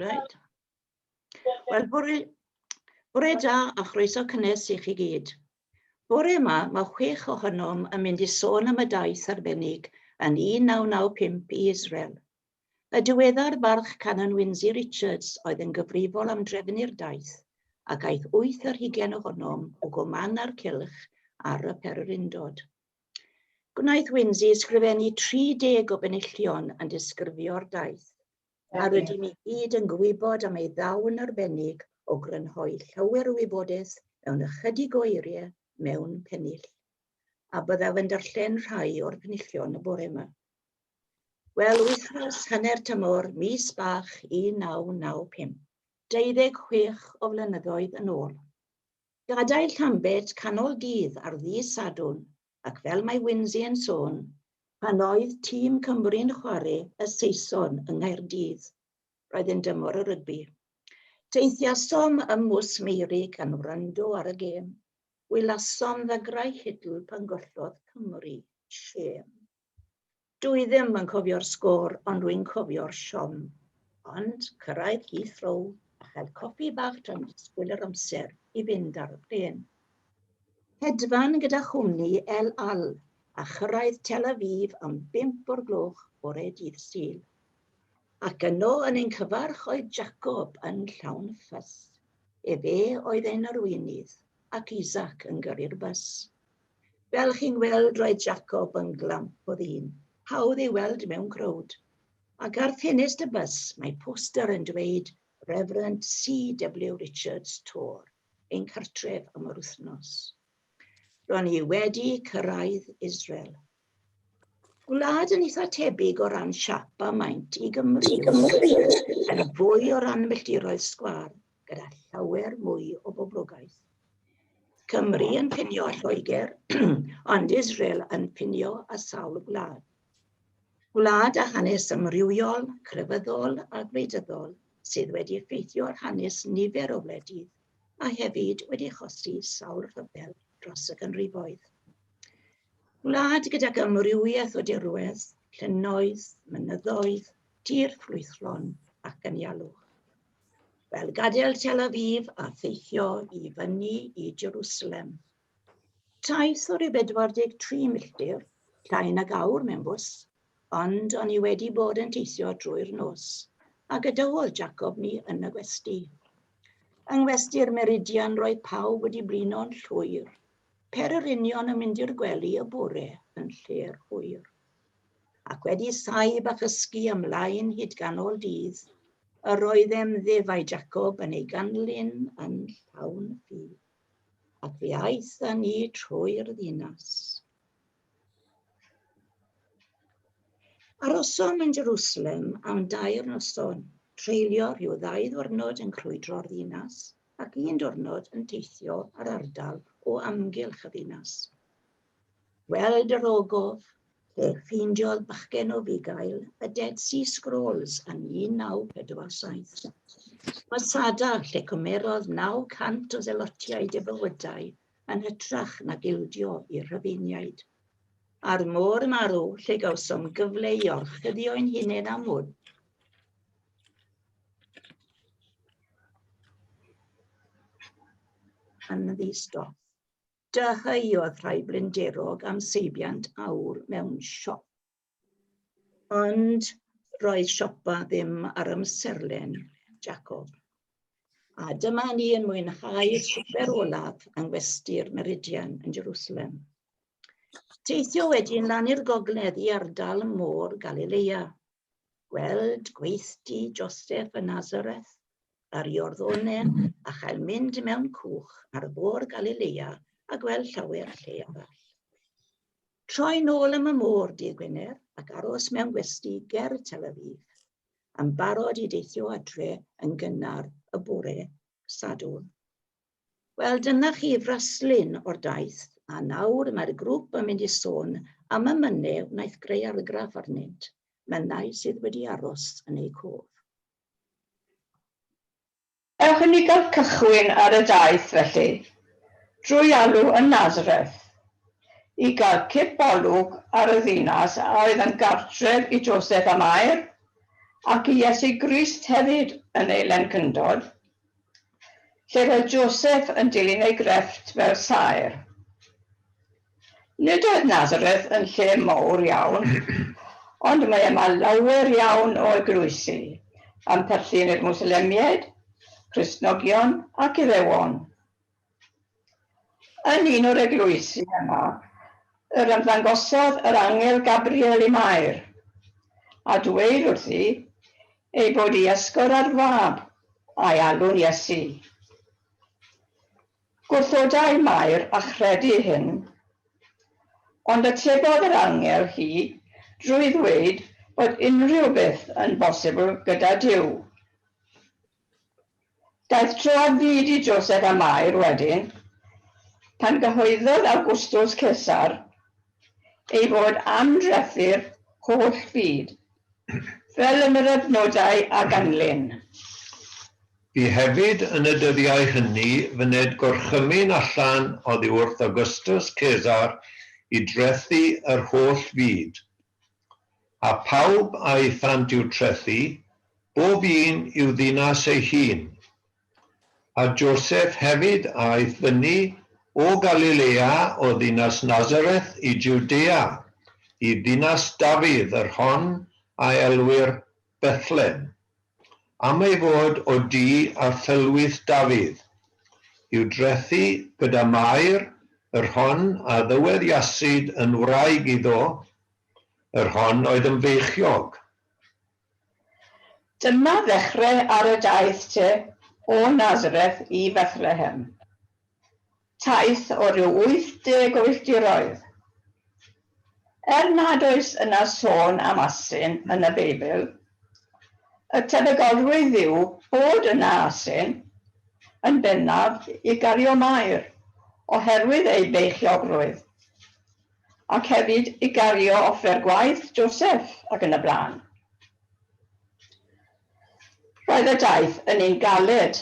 Reit. Wel, bore, bore da a chroeso cynnes i chi gyd. Bore yma, mae chwech ohonom yn mynd i sôn am y daith arbennig yn 1995 i Israel. Y diweddar barch Canon Winsey Richards oedd yn gyfrifol am drefnu'r daith, ac aeth 28 ohonom o Gwm a'r Cylch ar y pererindod. Gwnaeth Winsey ysgrifennu 30 o benillion yn disgrifio'r daith, a rydym i gyd yn gwybod am ei ddawn arbennig o grynhoi llawer o wybodaeth mewn ychydig o eiriau mewn pennill. A byddaf yn darllen rhai o'r penillion y bore yma. Wel, wythnos hanner tymor, mis bach 1995, 26 o flynyddoedd yn ôl. Gadael Llambed canol dydd ar ddydd Sadwrn ac fel mae Winsey yn sôn, pan oedd tîm Cymru'n chware y Saeson yng Nghaerdydd, roedd yn dymor y rygbi. Teithiasom ym Mws Meurig gan wrando ar y gêm. Wylasom ddagrau hidl pan gollodd Cymru. Shame. Dw i ddim yn cofio'r sgôr, ond rwy'n cofio'r siom. Ond cyrraedd Heathrow a chael coffi bach tra'n disgwyl yr amser i fynd ar y trên. Hedfan gyda chwmni El Al a chyrraedd Tel Aviv am bump o'r gloch bore dydd Sul. Ac yno yn ein cyfarch oedd Jacob yn llawn ffys. Efe oedd ein arweinydd ac Isaac yn gyrru'r bws. Fel chi'n gweld, roedd Jacob yn glamp o ddyn, hawdd ei weld mewn crowd. Ac ar ffenest y bws mae poster yn dweud Reverend C.W. Richards Tor, ein cartref am yr wythnos. Ro'n i wedi cyrraedd Israel. Gwlad yn eitha tebyg o ran siap a maint i Gymru. I Gymru. Yn fwy o ran milltiroedd sgwâr, gyda llawer mwy o boblogaeth. Cymru yn ffinio â Lloegr, ond Israel yn ffinio â sawl gwlad. Gwlad â hanes amrywiol, crefyddol a gwleidyddol sydd wedi effeithio ar hanes nifer o wledydd a hefyd wedi achosi sawl rhyfel dros y ganrifoedd. Gwlad gydag amrywiaeth o dirwedd, llynnoedd, mynyddoedd, tir ffrwythlon ac anialwch. Fel gadael Tel Aviv a theithio i fyny i Jerusalem. Taith o ryw 43 milltir, llai nag awr mewn bws, Ond o'n i wedi bod yn teithio drwy'r nos, a gadawodd Jacob ni yn y gwesty. Yng ngwesty'r Meridian roedd pawb wedi blino'n llwyr, pererinion yn mynd i'r gwely y bore yn lle'r hwyr. Ac wedi saib a chysgu ymlaen hyd ganol dydd, yr oeddem ddefaid Jacob yn ei ganlyn yn llawn ffydd. Ac fe aeth â ni trwy'r ddinas. Arosom yn Jerusalem am dair noson, treulio rhyw ddau ddwrnod yn crwydro'r ddinas ac un diwrnod yn teithio ar ardal o amgylch y ddinas. Gweld yr ogof, lle ffeindiodd bachgen o fugail y Dead Sea Scrolls yn 1947. Masada, lle cymerodd 900 o zelotiaid eu bywydau yn hytrach nag ildio i'r Rhufeiniaid. A'r môr marw, lle gawsom gyfle i orchuddio ein hunain â mwd. Yn ddi-stop. Dyheuodd rhai blinderog am seibiant awr mewn siop. Ond roedd siopa ddim ar amserlen Jacob. A dyma ni yn mwynhau'r swper olaf yng ngwesty'r Meridian yn Jerusalem. Teithio wedyn lan i'r gogledd i ardal môr Galilea. Gweld gweithdy Joseph yn Nazareth ar Iorddonen a chael mynd mewn cwch ar fôr Galilea a gweld llawer lle arall. Troi nôl am y môr dydd Gwener ac aros mewn gwesty ger Tel Aviv, yn barod i deithio adre yn gynnar y bore Sadwrn. Wel, dyna chi fraslun o'r daith, a nawr mae'r grŵp yn mynd i sôn am y mynnau wnaeth greu argraff arnynt, mynnau sydd wedi aros yn eu cof. Ewch i ni gael cychwyn ar y daith, felly, drwy alw yn Nazareth, i gael cip olwg ar y ddinas a oedd yn gartref i Joseff a Mair, ac i Iesu Grist hefyd yn ei lencyndod, lle roedd Joseph yn dilyn ei grefft fel saer. Nid oedd Nazareth yn lle mawr iawn, ond mae yma lawer iawn o eglwysi yn perthyn i'r Mwslemiaid, Cristnogion ac Iddewon. Yn un o'r eglwysi yma yr ymddangosodd yr angel Gabriel i Mair, a dweud wrthi ei bod i esgor ar fab a'i alw'n Iesu. Gwrthodai Mair a chredu hyn, ond atebodd yr angel hi drwy ddweud bod unrhyw beth yn bosibl gyda Duw. Daeth tro ar fyd i Joseph a Mair wedyn, pan gyhoeddodd Augustus Cesar ei fod am drethu'r holl fyd, fel yn yr adnodau a ganlyn. Bu hefyd yn y dyddiau hynny fyned gorchymyn allan oddi wrth Augustus Cesar i drethu yr holl fyd. A phawb a aethant i'w trethu, bob un i'w ddinas ei hun. A Joseph hefyd a aeth fyny o Galilea o ddinas Nazareth i Jwdea, i ddinas Dafydd, yr hon a elwir Bethlem. Am ei fod o du a thylwyth Dafydd, i'w drethu gyda Mair, yr hon a ddywed Iasid yn wraig iddo, yr hon oedd yn feichiog. Dyma ddechrau ar y daith te o Nazareth i Fethlehem. Taith o ryw 80 o filltiroedd. Er nad oes yna sôn am asyn yn y Beibl, y tebygolrwydd yw bod yna asyn, yn bennaf i gario Mair oherwydd ei beichiogrwydd, ac hefyd i gario offer gwaith Joseff ac yn y blaen. Roedd y daith yn un galed,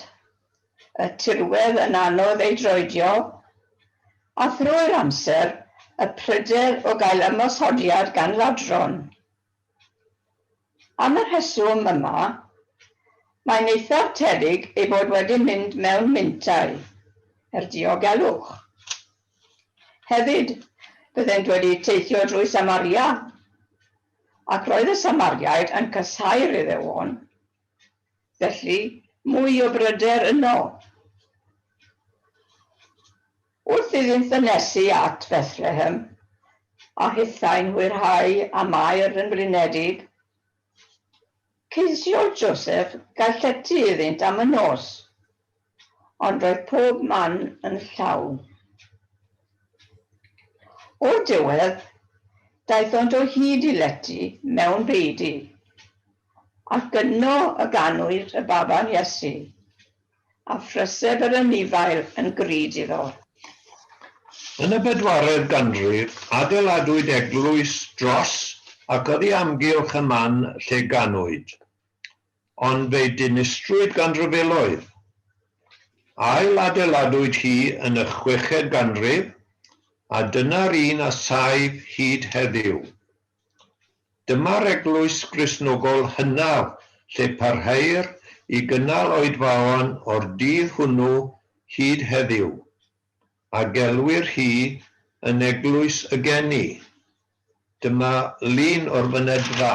y tirwedd yn anodd ei droedio, a thrwy'r amser y pryder o gael ymosodiad gan ladron. Am y rheswm yma, mae'n eithaf tebyg ei bod wedi mynd mewn mintai, er diogelwch. Hefyd, byddent wedi teithio drwy Samaria, ac roedd y Samariaid yn casáu'r Iddewon, Felly, mwy o bryder yno. Wrth iddynt ddynesu at Fethlehem, a hithau'n hwyrhau a Mair yn flinedig, ceisiodd Joseph gael llety iddynt am y nos, ond roedd pob man yn llawn. O'r diwedd, daethont o hyd i lety mewn beudy, ac yno y ganwyd y baban Iesu, a phryseb yr anifail yn grud iddo. Yn y bedwaredd ganrif, adeiladwyd eglwys dros ac oddi amgylch y man lle ganwyd. Ond fe'i dinistrwyd gan ryfeloedd. Ail-adeiladwyd hi yn y chweched ganrif, a dyna'r un a saif hyd heddiw. Dyma'r eglwys Gristnogol hynaf lle parheir i gynnal oedfaon o'r dydd hwnnw hyd heddiw, a gelwir hi yn Eglwys y Geni. Dyma lun o'r fynedfa.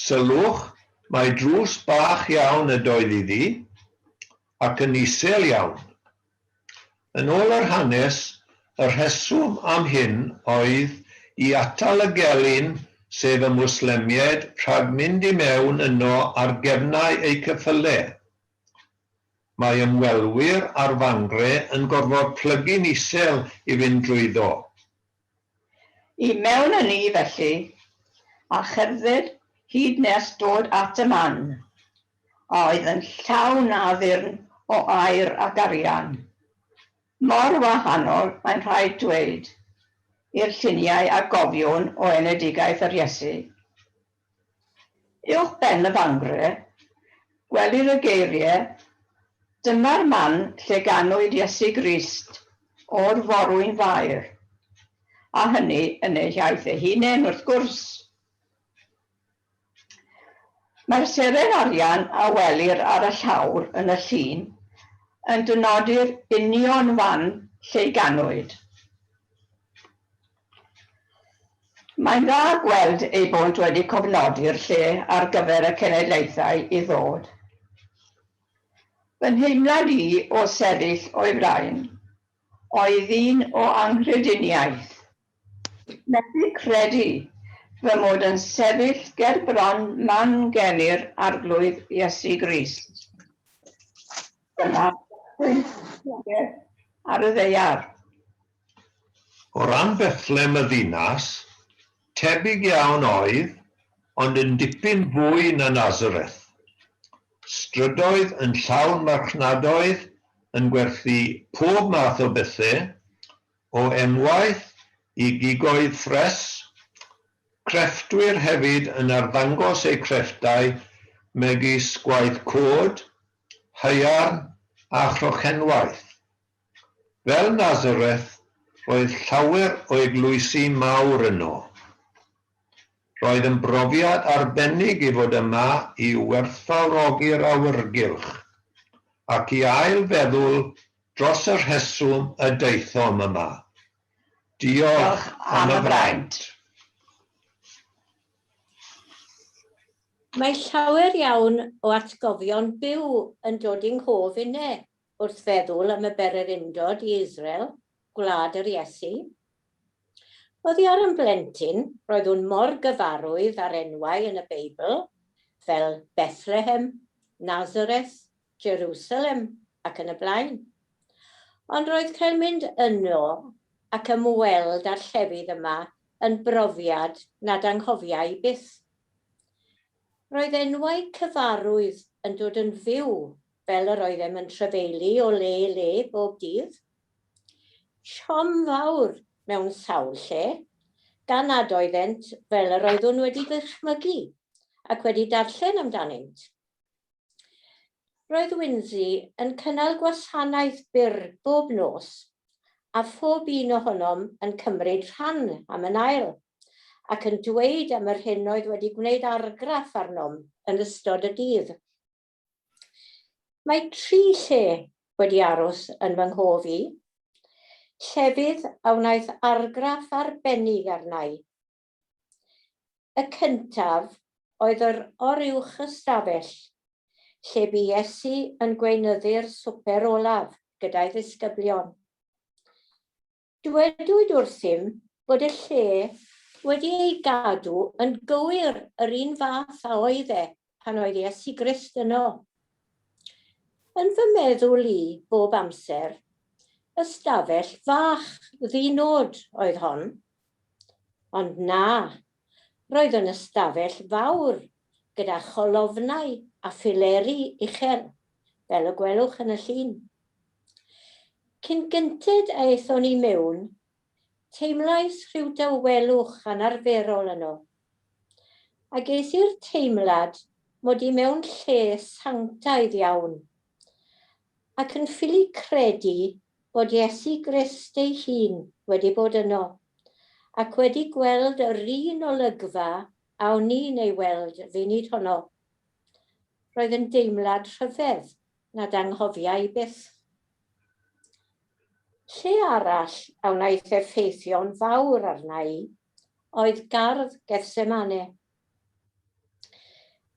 Sylwch, mai drws bach iawn ydoedd iddi, ac yn isel iawn. Yn ôl yr hanes, y rheswm am hyn oedd i atal y gelyn, sef y Mwslemiaid, rhag mynd i mewn yno ar gefnau eu ceffyle. Mae ymwelwyr â'r fangre yn gorfod plygu'n isel i fynd drwyddo. I mewn â ni, felly, a cherdded hyd nes dod at y man, a oedd yn llawn addurn o aur ac arian. Mor wahanol, mae'n rhaid dweud, i'r lluniau a gofiwn o enedigaeth yr Iesu. Uwch ben y fangre, gwelir y geiriau, Dyma'r man lle ganwyd Iesu Grist o'r Forwyn Fair, a hynny yn eu hiaith eu hunain, wrth gwrs. Mae'r seren arian a welir ar y llawr yn y llun yn dynodi'r union fan lle'i ganwyd. Mae'n dda gweld eu bod wedi cofnodi'r lle ar gyfer y cenedlaethau i ddod. Fy nheimlad i o sefyll o'i flaen oedd un o anghrediniaeth. Methu credu fy mod yn sefyll ger bron man geni'r Arglwydd Iesu Grist. Dyma gychwyn popeth ar y ddaear. O ran Bethlem y ddinas, tebyg iawn oedd, ond yn dipyn fwy na Nazareth. Strydoedd yn llawn marchnadoedd yn gwerthu pob math o bethe, O emwaith i gigoedd ffres, crefftwyr hefyd yn arddangos eu crefftau megis gwaith cod, haearn a chrochenwaith. Fel Nazareth, roedd llawer o eglwysi mawr yno. Roedd yn brofiad arbennig i fod yma i werthfawrogi'r awyrgylch ac i ail-feddwl dros y rheswm y daethom yma. Diolch am y fraint. Mae llawer iawn o atgofion byw yn dod i'n nghof inne wrth feddwl am y bererindod i Israel, gwlad yr Iesu. Oddi ar yn blentyn, roeddwn mor gyfarwydd â'r enwau yn y Beibl, fel Bethlehem, Nazareth, Jerusalem ac yn y blaen. Ond roedd cael mynd yno ac ymweld â'r llefydd yma yn brofiad nad anghofia i byth. Roedd enwau cyfarwydd yn dod yn fyw fel yr oeddem yn trafeili o le i le bob dydd. Siom fawr mewn sawl lle, gan nad oeddent fel yr oeddwn wedi ddychmygu ac wedi darllen amdanynt. Roedd Windsey yn cynnal gwasanaeth byr bob nos, a phob un ohonom yn cymryd rhan am yn ail, ac yn dweud am yr hyn oedd wedi gwneud argraff arnom yn ystod y dydd. Mae tri lle wedi aros yn fy nghof i, llefydd a wnaeth argraff arbennig arna i. Y cyntaf oedd yr oruwch-ystafell, lle bu Iesu yn gweinyddu'r swper olaf gyda'i ddisgyblion. Dywedwyd wrthym bod y lle wedi ei gadw yn gywir yr un fath a oedd e pan oedd Iesu Grist yno. Yn fy meddwl i, bob amser, ystafell fach ddi-nod oedd hon. Ond na, roedd yn ystafell fawr gyda cholofnau a phileri uchel, fel y gwelwch yn y llun. Cyn gynted a aethon ni mewn, teimlais rhyw dawelwch anarferol yno. A ges i'r teimlad mod i mewn lle sanctaidd iawn, ac yn ffili credu bod Iesu Grist ei hun wedi bod yno, ac wedi gweld yr un olygfa a o'n i'n ei weld funud honno. Roedd yn deimlad rhyfedd nad anghofia i byth. Lle arall a wnaeth effeithio'n fawr arna i oedd gardd Gethsemane.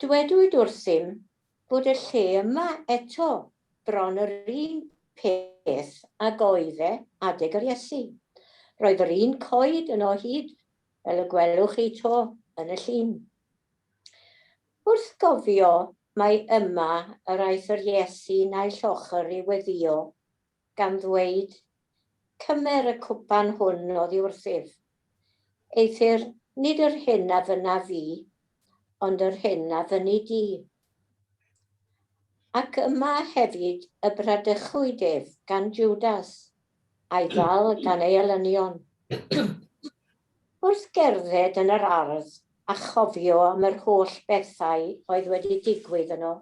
Dywedwyd wrthym bod y lle yma eto bron yr un peth ag oedd e adeg yr Iesu. Roedd yr un coed yno hyd, fel y gwelwch chi 'to yn y llun. Wrth gofio mai yma yr aeth yr Iesu naill ochr i weddïo, gan ddweud, Cymer y cwpan hwn oddi wrthyf. Eithr nid yr hyn a fynnaf fi, ond yr hyn a fynni di. Ac yma hefyd y bradychwyd ef gan Jwdas, a'i ddal gan ei elynion. Wrth gerdded yn yr ardd a chofio am yr holl bethau oedd wedi digwydd yno,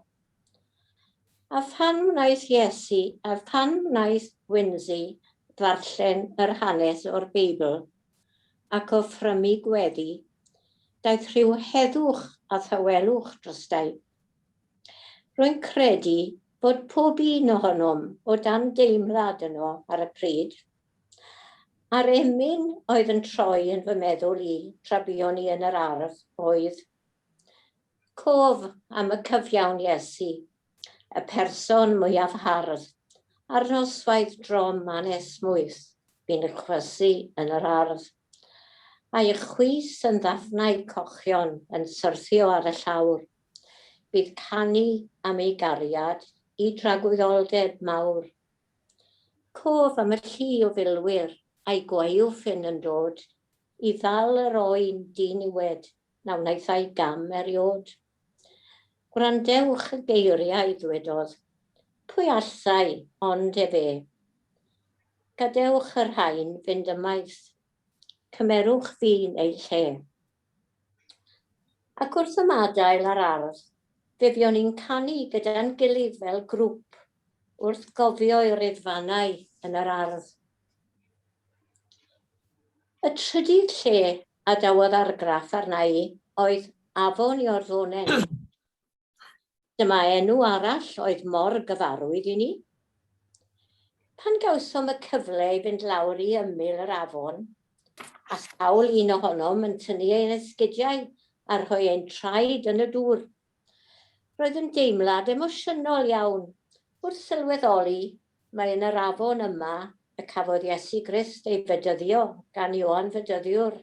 a phan wnaeth Iesu a phan wnaeth Windsey ddarllen yr hanes o'r Beibl ac offrymu gweddi, daeth rhyw heddwch a thawelwch drostai. Rwy'n credu bod pob un ohonom o dan deimlad yno ar y pryd. A'r emyn oedd yn troi yn fy meddwl i tra buon ni yn yr ardd oedd Cof am y cyfiawn Iesu, y person mwyaf hardd, a'r noswaith drom anesmwyth bu'n chwysu yn yr ardd. A'i chwys yn ddafnau cochion yn syrthio ar y llawr. Bydd canu am ei gariad i dragwyddoldeb mawr. Cof am y llu o filwyr a'i gwaywffyn yn dod i ddal yr oen diniwed na wnaethai gam eriôd. Gwrandewch y geiriau, ddwedodd. Pwy allai ond efe? Gadewch y rhain fynd ymaith. Cymerwch fi'n eu lle. Ac wrth ymadael â'r ardd, fe fuon ni'n canu gyda'n gilydd fel grŵp wrth gofio i'r riddfannau yn yr ardd. Y trydydd lle a dawodd argraff arna i oedd Afon Iorddonen. Dyma enw arall oedd mor gyfarwydd i ni. Pan gawsom y cyfle i fynd lawr i ymyl yr afon, a sawl un ohonom yn tynnu ein esgidiau a rhoi ein traed yn y dŵr, roedd yn deimlad emosiynol iawn wrth sylweddoli mai yn yr afon yma y cafodd Iesu Grist ei fedyddio gan Ioan Fedyddiwr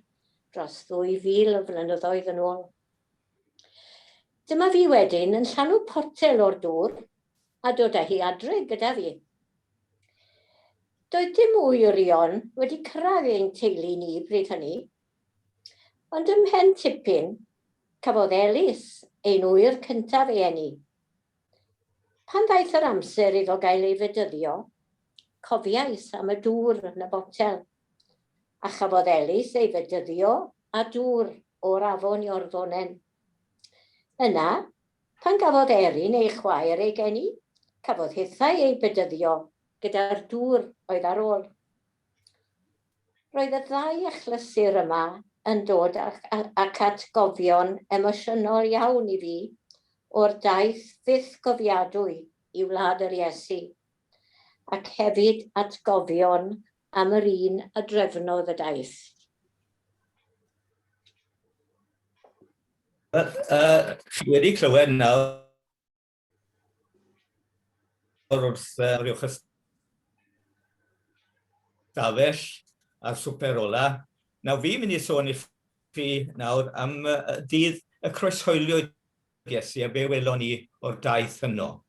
dros 2,000 o flynyddoedd yn ôl. Dyma fi wedyn yn llanw potel o'r dŵr a dod â hi adre gyda fi. Doedd dim wyrion wedi cyrraedd ein teulu ni bryd hynny. Ond ymhen tipyn, cafodd Elis, ein ŵyr cyntaf ei eni. Pan ddaeth yr amser iddo gael ei fedyddio, cofiais am y dŵr yn y botel, a chafodd Elis ei fedyddio â dŵr o'r afon Iorddonen. Yna, pan gafodd Erin ei chwaer ei geni, cafodd hithau ei bedyddio gyda'r dŵr oedd ar ôl. Roedd y ddau achlysur yma yn dod ac atgofion emosiynol iawn i fi o'r daith fythgofiadwy i wlad yr Iesu, ac hefyd atgofion am yr un a drefnodd y daith. Wel, uh, chi wedi clywed nawr wrth uh, uwch ystafell a'r swper ola. Nawr fi'n mynd i sôn i chi nawr am uh, dydd y croeshoeliwyd Iesu a be welon ni o'r daith hynno.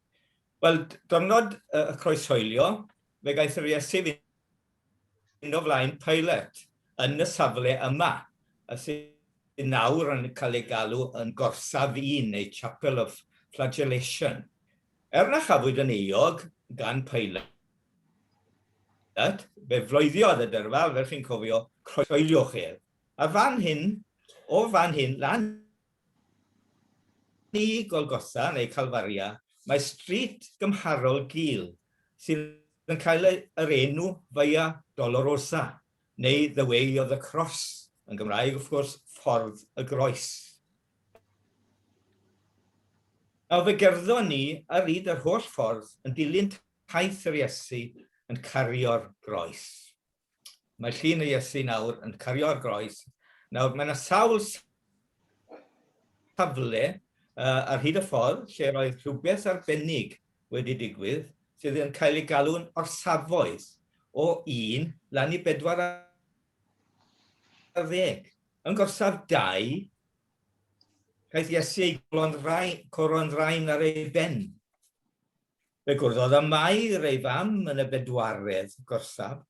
Wel, diwrnod y croeshoelio, fe gaeth yr Iesu fynd o flaen Pilate yn y safle yma, y sydd nawr yn cael ei galw yn Gorsaf Un neu Chapel of Flagellation. Er na chafwyd yn euog gan Pilate, fe floeddiodd y dyrfa, fel chi'n cofio, croeshoeliwch ef. A fan hyn, o fan hyn, lan i Golgotha neu Calfaria, mae stryd gymharol gul sydd yn cael yr enw Via Dolorosa neu The Way of the Cross, yn Gymraeg wrth gwrs, Ffordd y Groes. Nawr fe gerddon ni ar hyd yr holl ffordd yn dilyn taith yr Iesu yn cario'r groes. Mae llun y Iesu nawr yn cario'r groes. Nawr, mae yna sawl safle uh, ar hyd y ffordd lle roedd rhywbeth arbennig wedi digwydd sydd yn cael ei galw'n orsafoedd o 1 lan i 4 ar ddeg. Yn gorsaf 2, caiff Iesu ei coron ddrain ar ei ben. Fe gwrddodd â Mair, ei fam, yn y bedwaredd gorsaf.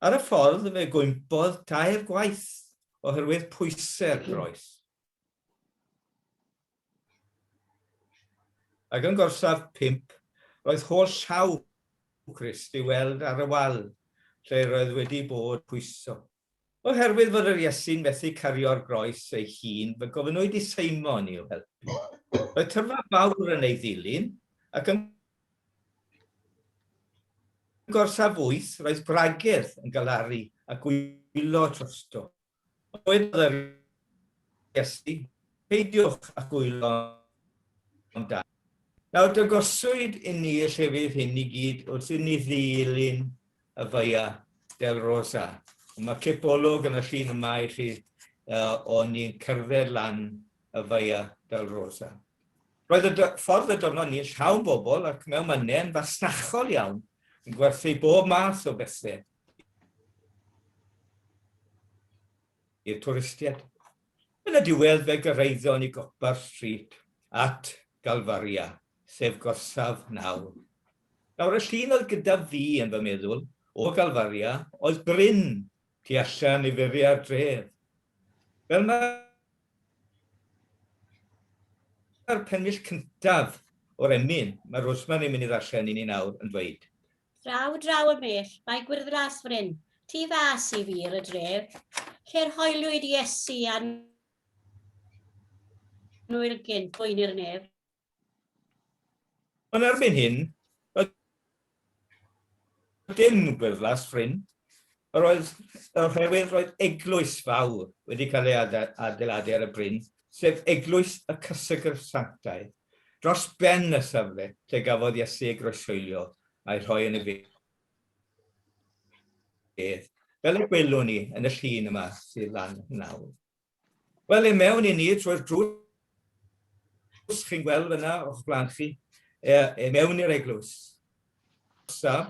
Ar y ffordd fe gwympodd tair gwaith oherwydd pwysau'r groes. Ac yn gorsaf pump, roedd holl llaw Crist i'w weld ar y wal lle roedd wedi bod pwyso. Oherwydd fod yr Iesu'n methu cario'r groes ei hun, fe gofynnwyd i Seimon i'w helpu. Roedd tyrfa fawr yn ei ddilyn, ac yng ngorsaf wyth roedd gwragedd yn galaru a gwylo drosto. Dywedodd yr Iesu. Peidiwch â gwylo amdano. Nawr, dangoswyd i ni y llefydd hyn i gyd wrth i ni ddilyn y Via del Rosa. Mae cipolwg yn y llun yma i chi uh, o ni'n cerdded lan y Via del Rosa. Roedd y ffordd y dyrnod ni'n llawn bobl ac mewn mannau yn fasnachol iawn, yn gwerthu bob math o bethau i'r twristiaid. Yn y diwedd fe gyrhaeddon ni gopa'r stryd at Galfaria, sef gorsaf nawr. Nawr y llun oedd gyda fi yn fy meddwl o Galfaria oedd bryn tu allan i furiau'r dref. Fel mae'r pennill cyntaf o'r emyn mae Rosemary yn mynd i ddarllen i ni nawr yn dweud. Draw, draw ymhell, mae gwyrddlas fryn, tu fas i fur y dref, lle'r hoeliwyd Iesu annwyl gynt boeni'r nef. Ond erbyn hyn, doedd dim gwyrddlas fryn. Yr oedd, oherwydd roedd eglwys fawr wedi cael ei adeiladu ar y bryn, sef Eglwys y Cysegr Sanctaidd, dros ben y safle lle gafodd Iesu ei groeshoelio a'i rhoi yn y bedd, fel y gwelwn ni yn y llun yma sydd lan nawr. Wel, i mewn i ni trwy'r drws chi'n gweld fyna o'ch blaen chi, e, e mewn i'r eglwys. Sab,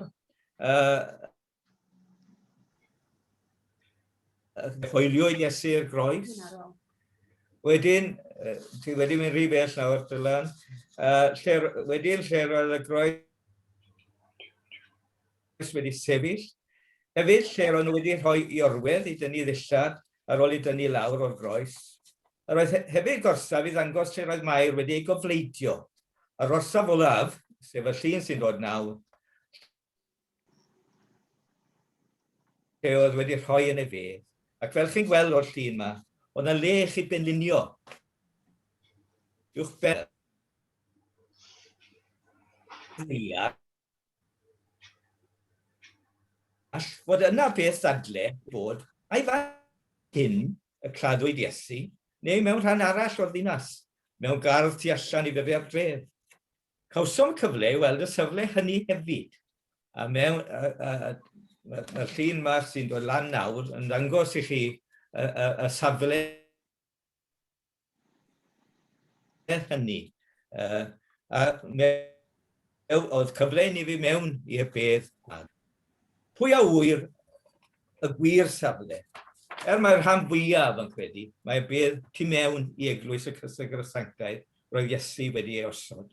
uh, hoeliwyd Iesu'r groes. Wedyn, ti wedi mynd rhy bell nawr, Dylan. Uh, lle, wedyn, lle roedd y groes wedi sefyll. Hefyd, lle roedd nhw wedi rhoi i orwedd i dynnu ddillad ar ôl i dynnu lawr o'r groes. Yr oedd hefyd gorsaf i ddangos lle roedd Mair wedi ei gofleidio. A'r orsaf olaf, sef y llun sy'n dod nawr, lle oedd wedi rhoi yn ei fedd. Ac fel chi'n gweld o'r llun yma, oedd yna le i chi benlinio uwch ben ddeall fod yna beth ddadle bod ai fan hyn y claddwyd Iesu, neu mewn rhan arall o'r ddinas, mewn gardd tu allan i furiau'r dref. Cawsom y cyfle i weld y safle hynny hefyd, a mewn, mae'r llun yma sy'n dod lan nawr yn dangos i chi y, y, y safle hynny. Uh, a mewn, oedd cyfle i ni fi mewn i'r bedd. Pwy a ŵyr y gwir safle? Er mae'r rhan fwyaf yn credu, mae'r bedd tu mewn i eglwys y Cysegr y Sanctaidd roedd Iesu wedi ei osod.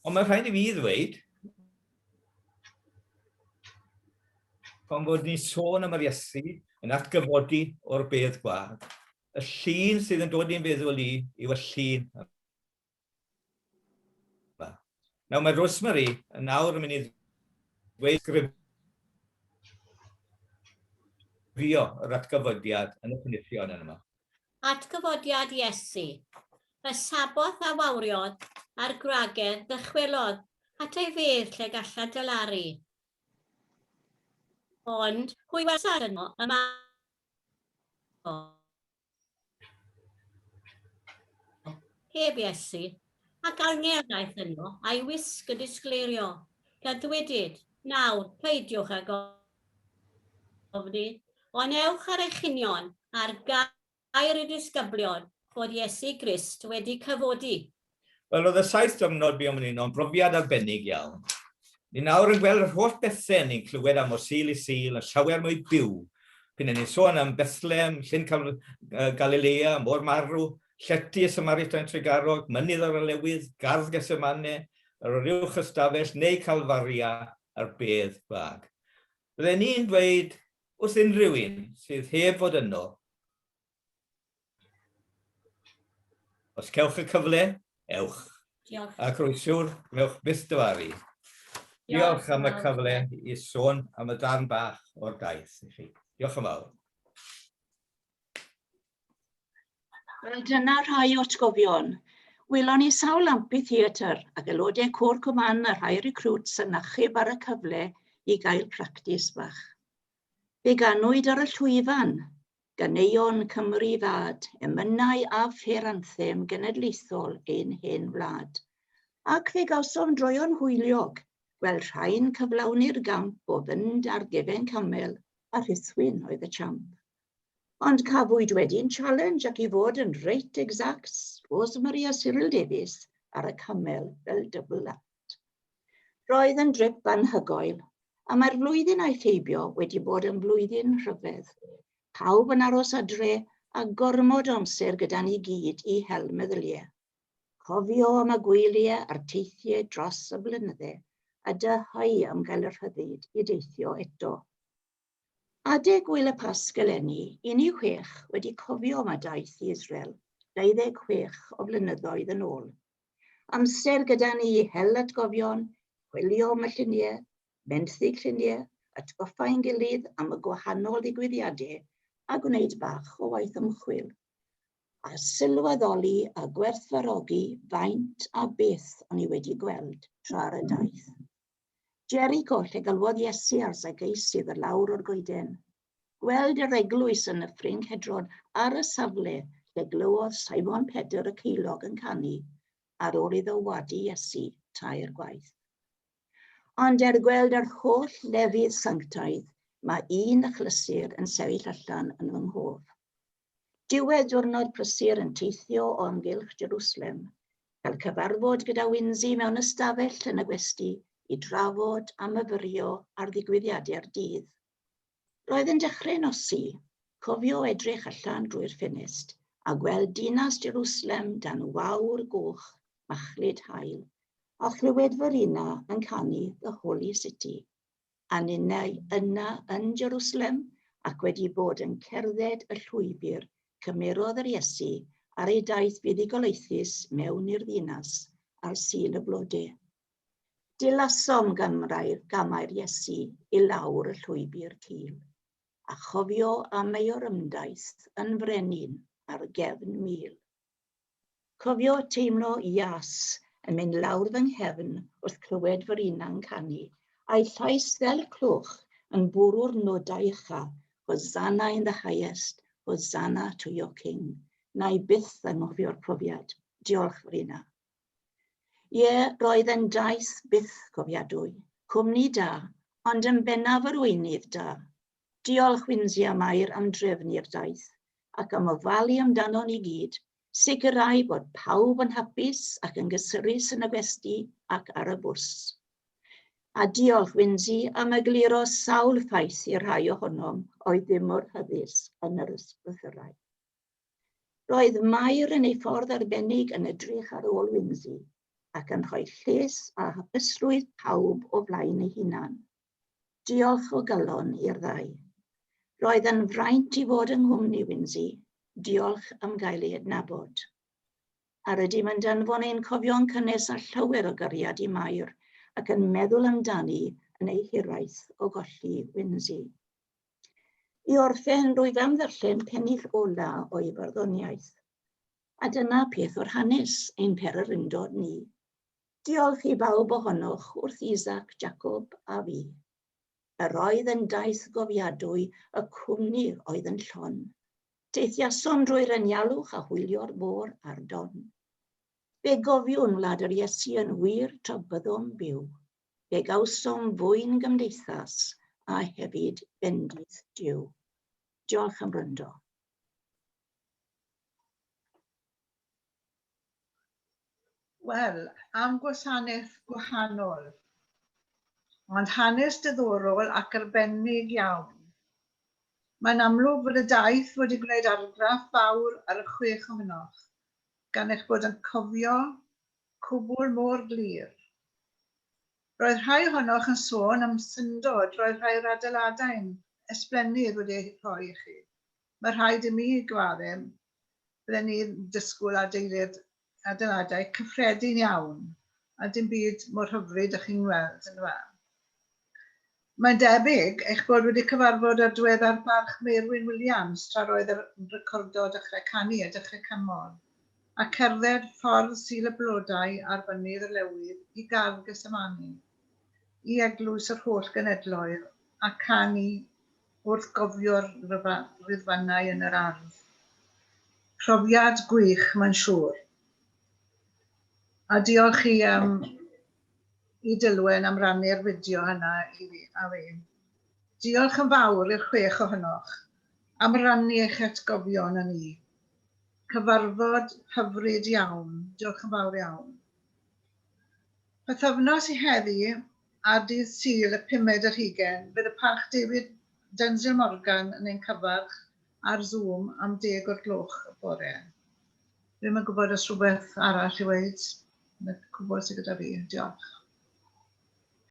Ond mae rhaid i fi ddweud, pan fod ni'n sôn am yr Iesu yn atgyfodi o'r bedd gwag, y llun sydd yn dod i'n feddwl i yw y llun yma. Nawr mae Rosemary yn nawr yn mynd i ddweud sgrifio yr atgyfodiad yn y penillion yma. Atgyfodiad Iesu. Y Saboth a wawriodd, a'r gwragedd ddychwelodd at ei fedd lle gallant alaru. Ond hwy welsant yno y mab. Heb Iesu, ac angel ddaeth yno, a'i wisg yn disgleirio, gan ddwedyd, Nawr, peidiwch ag ofni, ond ewch ar eich union ar gair y disgyblion fod Iesu Grist wedi cyfodi. Wel, roedd y saith diwrnod buom yn uno yn brofiad arbennig iawn. Ni nawr yn gweld yr holl bethau ni'n clywed am o Sul i Sul yn llawer mwy byw. P'un ni'n sôn am Bethlehem, Llyn Galilea, Môr Marw, Llety y Samaritan Tregarog, Mynydd yr Olewydd, Gardd Gethsemane, yr Uwch Ystafell neu Calfaria a'r Bedd Gwag. Bydden ni'n dweud wrth unrhyw un sydd heb fod yno Os cewch y cyfle, ewch. Diolch. Ac rwy'n siwr, gwnewch byth dyfaru. Diolch am y cyfle i sôn am y darn bach o'r daith i chi. Diolch yn fawr. Wel, dyna rhai o atgofion. Welon ni sawl amphitheatr ac aelodau Côr Cwmann a rhai recruits yn achub ar y cyfle i gael practis bach. Fe ganwyd ar y llwyfan. Ganeuon Cymru fad, emynau a phêr anthem genedlaethol ein hen wlad. Ac fe gawsom droeon hwyliog, gweld rhai'n cyflawni'r gamp o fynd ar gefen camel, a Rhithwyn oedd y champ. Ond cafwyd wedyn challenge ac i fod yn reit exact, Rosemary a Cyril Davies ar y camel fel double act. Roedd yn drip anhygoel, a mae'r flwyddyn aeth heibio wedi bod yn flwyddyn rhyfedd. Pawb yn aros adre a gormod o amser gyda ni gyd i hel meddyliau. Cofio am y gwyliau a'r teithiau dros y blynydde a dyheu am gael y rhyddid i deithio eto. Adeg Gwyl y Pasg eleni, i ni chwech wedi cofio am y daith i Israel 26 o flynyddoedd yn ôl. Amser gyda ni i hel atgofion, chwilio am y lluniau, benthyg lluniau, atgoffa ein gilydd am y gwahanol ddigwyddiadau a gwneud bach o waith ymchwil. A sylweddoli a gwerthfawrogi faint a beth o'n i wedi gweld tra ar y daith. Jericho, lle galwodd Iesu ar Zacchaeus i ddod lawr o'r goeden. Gweld yr eglwys yn Nyffryn Cedron ar y safle lle glywodd Simon Pedr y ceilog yn canu ar ôl iddo wadu Iesu tair gwaith. Ond er gweld yr holl lefydd sanctaidd, mae un achlysur yn sefyll allan yn fy nghof. Diwedd diwrnod prysur yn teithio o amgylch Jerusalem, cael cyfarfod gyda Winzy mewn ystafell yn y gwesty i drafod a myfyrio ar ddigwyddiadau'r dydd. Roedd yn dechrau nosi, cofio edrych allan drwy'r ffenest a gweld dinas Jerusalem dan wawr goch machlud haul, a chlywed Verena yn canu The Holy City. A ninnau yna yn Jerusalem ac wedi bod yn cerdded y llwybr cymerodd yr Iesu ar ei daith fuddugoliaethus mewn i'r ddinas ar Sul y Blode. Dilasom gamrau'r gamau'r Iesu i lawr y llwybr cul, a chofio am ei orymdaith yn frenin ar gefn mul. Cofio teimlo ias yn mynd lawr fy nghefn wrth clywed fy Rina'n canu, a'i llais fel clwch yn bwrw'r nodau ucha, Hosanna in the highest, Hosanna to your king. Na i byth anghofio'r profiad. Diolch, Rina. Ie, roedd yn daith byth cofiadwy. Cwmni da, ond yn bennaf arweinydd da. Diolch Winzy a Mair am drefnu'r daith ac am ofalu amdanon ni gyd, sicrhau bod pawb yn hapus ac yn gysurus yn y gwesty ac ar y bws. A diolch Winzy am egluro sawl ffaith i rhai ohonom oedd ddim mor hyddysg yn yr ysgrythurau. Roedd Mair yn ei ffordd arbennig yn edrych ar ôl Winzy ac yn rhoi lles a hapusrwydd pawb o flaen ei hunan. Diolch o galon i'r ddau. Roedd yn fraint i fod yng nghwmni Winzy. Diolch am gael ei adnabod. A rydym yn danfon ein cofion cynnes a llawer o gariad i Mair ac yn meddwl amdani yn ei hiraeth o golli Winzy. I orffen, rwyf am ddarllen pennill ola o'i farddoniaeth. A dyna peth o'r hanes ein pererindod ni. Diolch i bawb ohonoch wrth Isaac, Jacob a fi. Yr oedd yn daith gofiadwy y cwmni oedd yn llon. Teithiasom drwy'r anialwch a hwylio'r môr a'r don. Fe gofiwn wlad yr Iesu yn wir tra byddom byw. Fe gawsom fwyn gymdeithas a hefyd bendith Duw. Diolch am wrando. Wel, am gwasanaeth gwahanol, ond hanes diddorol ac arbennig iawn. Mae'n amlwg fod y daith wedi gwneud argraff fawr ar y chwech ohonoch, gan eich bod yn cofio cwbl mor glir. Roedd rhai ohonoch yn sôn am syndod roedd rhai o'r adeiladau'n ysblennydd wedi eu rhoi i chi. Mae rhaid i mi gyfadde, bydden ni'n disgwyl adeilad, adeiladau cyffredin iawn, a dim byd mor hyfryd â chi'n weld yn dda. Mae'n debyg eich bod wedi cyfarfod â'r diweddar Barch Meirwyn Williams tra roedd yn recordo Dechrau Canu a Dechrau Canmol, a cerdded ffordd Sul y Blodau ar Fynydd y Lewydd i Gardd Gethsemane, i Eglwys yr Holl Genedloedd, a canu. wrth gofio'r riddfannau yn yr ardd. Profiad gwych, mae'n siŵr. A diolch i, um, i Dilwen am rannu'r fideo yna i fi, a fi. Diolch yn fawr i'r chwech ohonoch am rannu eich atgofion â ni. Cyfarfod hyfryd iawn. Diolch yn fawr iawn. Pythefnos i heddi, ar dydd Sul y pumed ar hugain, bydd y Parch David Denzil Morgan yn ein cyfarch ar Zoom am deg o'r gloch y bore. Dwi'm yn gwybod os rhywbeth arall i weud. 'Na cwbl sydd gyda fi. Diolch.